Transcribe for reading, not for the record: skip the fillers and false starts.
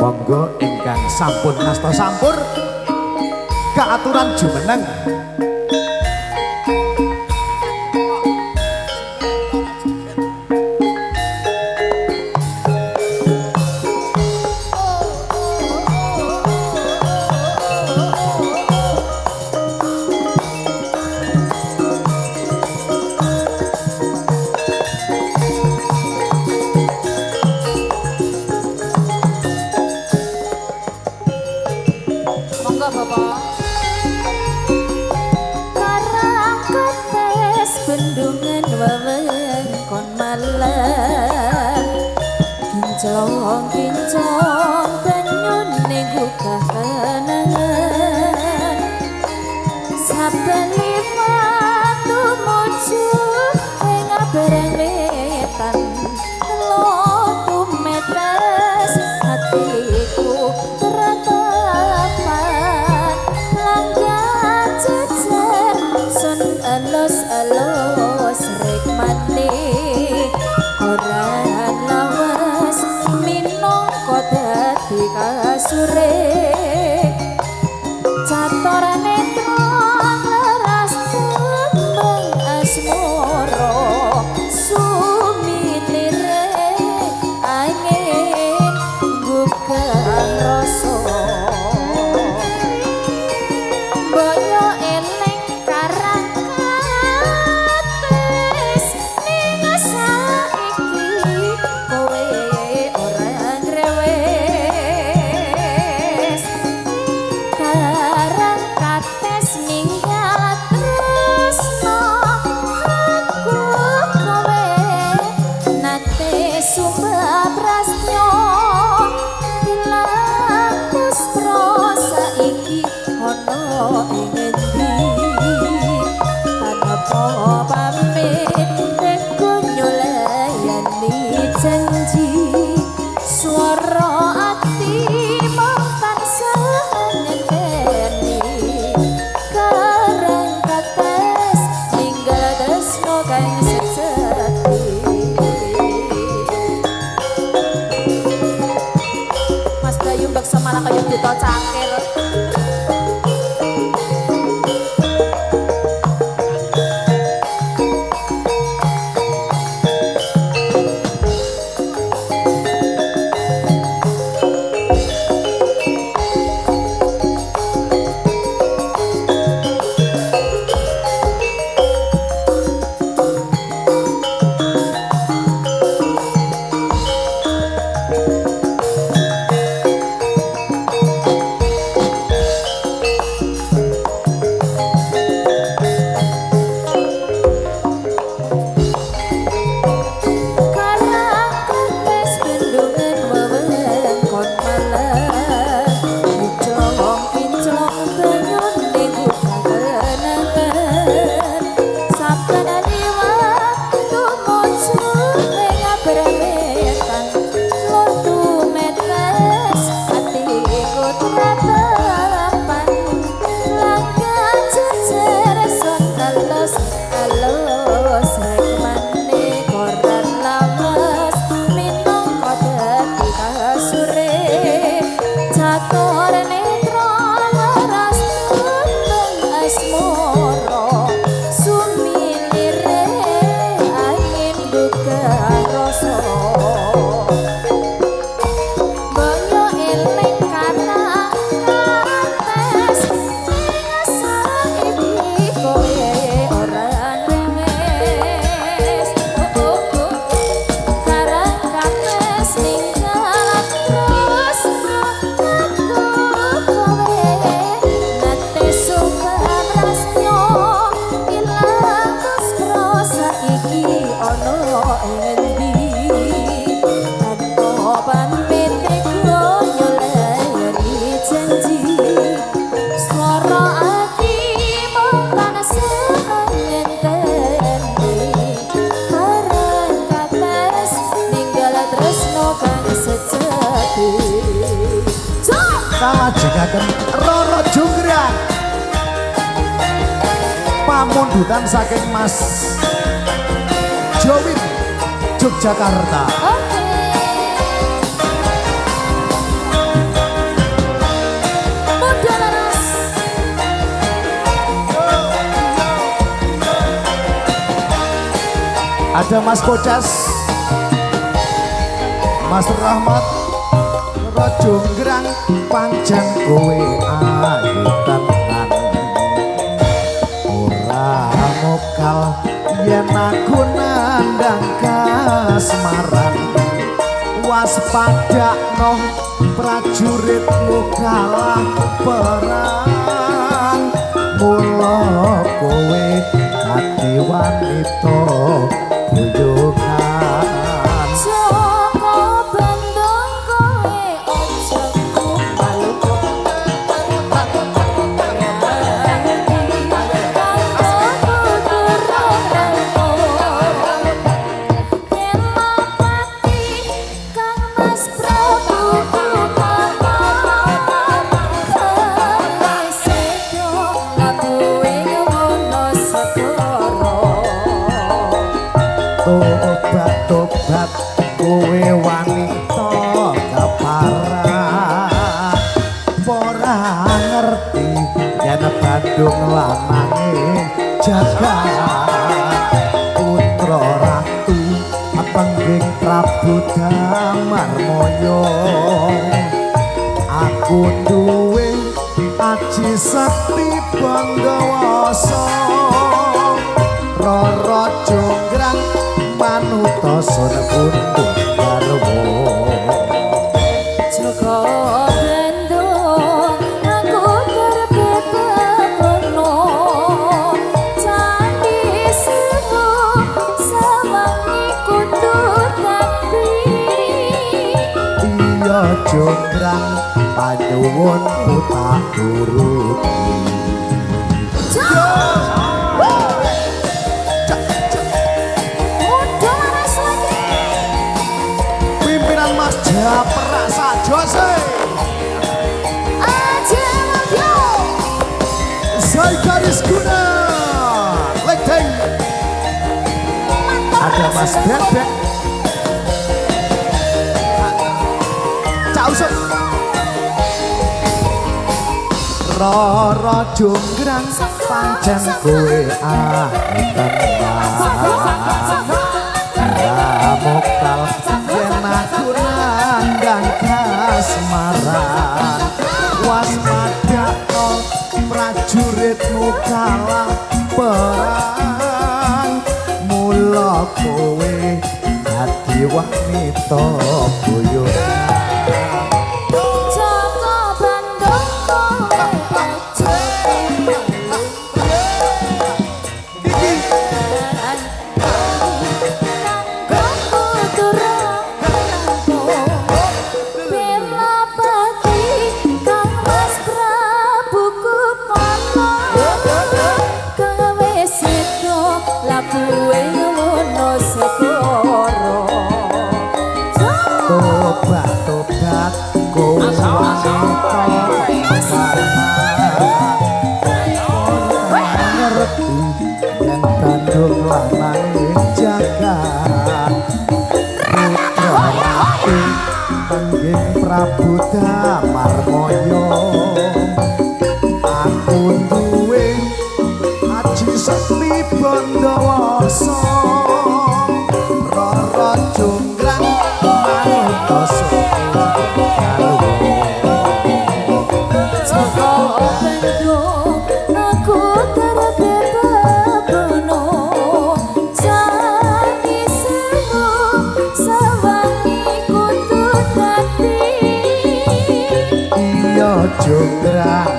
Monggo ingkang sampun nasta sampur kaaturan jumeneng. Monggo Bapak. Karang kates bendungan wewengkon Malang, kinclong-kinclong banyune gugah kenangan. Saben liwat tumuju ing aberang wetan, tumetes hatiku teratapan. Langgam jejer sun elus-elus rikmane, koran lawas minangka dadi kasure. Catur netra ngleras tembang asmara, sumilire angin gugah rasa. Boyo eling karang kates ning saiki kowe ora ngrewes. Karang kates ninggal tresno aku kowe nate sumpah prastyo ilang pustra saiki ana ing endi. Tanpa pamit teko nyulayani janji, swara ati mung tansah ngenteni. Karang kates ninggal tresno kang sejati. Mas Bayu mbeksa malah kaya buta cangkir. Karang kates bendungan wewengkon Malang, kinclong-kinclong banyune gugah kenangan. Saben liwat tumuju ing abrang wetan, tumetes atiku tratapan. Langkah jejer son elus elus rekmane, koran lawas minangka dadi kasure. Catur netra leras tembang asmara, sumilire angin gugah rasa. Boyo eling karang kates ning saiki kowe ora ngrewes. Oh oh oh. Karang kates ninggal tresno aku kowe nate sumpah prastyo ilang pustra saiki ana ing endi. Tanpa pamit teko nyulayani janji, swara ati mung tansah ngenteni. Karang kates ninggal tresno kang sejati. Cok! Kalajengaken Roro Jonggrang. Pamundutan saking Mas Jowin Yogyakarta. Oke. Ada Mas Kocas, Mas Rahmat, Roro Jonggrang, pancen kowe ayu tenan. Ora mokal yen aku nandang kasmaran. Waspadakno prajuritmu kalah perang. Mula kowe dadi wanita buyukan. Joko Bandung kowe aja kumalu. Tobat-tobat kowe wanita keparat. Ora ngerti yen Bandung lanange jagat. Putra ratu pengging Prabu Damarmaya. Aku duwe aji sekti Bandawasa. Roro Jonggrang manuta sun pundhut garwa. Joko Bandung aku terpepeno. Candi Sewu sawangi kudu dadi. Iya Jonggrang panyuwunmu tak turuti. Muda laras lagi. Pimpinan Mas Japra Sajose. Aja yo. Zai Garis Guna Lengteng. Ada Mas Bebek, Cak Usuk. Roro Jonggrang pancen kowe ayu tenan. Ora mokal yen aku nandang kasmaran. Waspadakno prajuritmu kalah perang. Mula kowe dadi wanita buyutan. Joko Bandung kowe aja Iki tobat-tobat kowe wanita keparat. Ngerti yen Bandung lanange jagat. Putra ratu pengging Prabu Damarmaya. Aku duwe aji sekti Bandawasa. Roro Jonggrang manut sun garwa. Joko Bandung aku terpepeno. Candi Sewu sawangi kudu dadi. Iya Jonggrang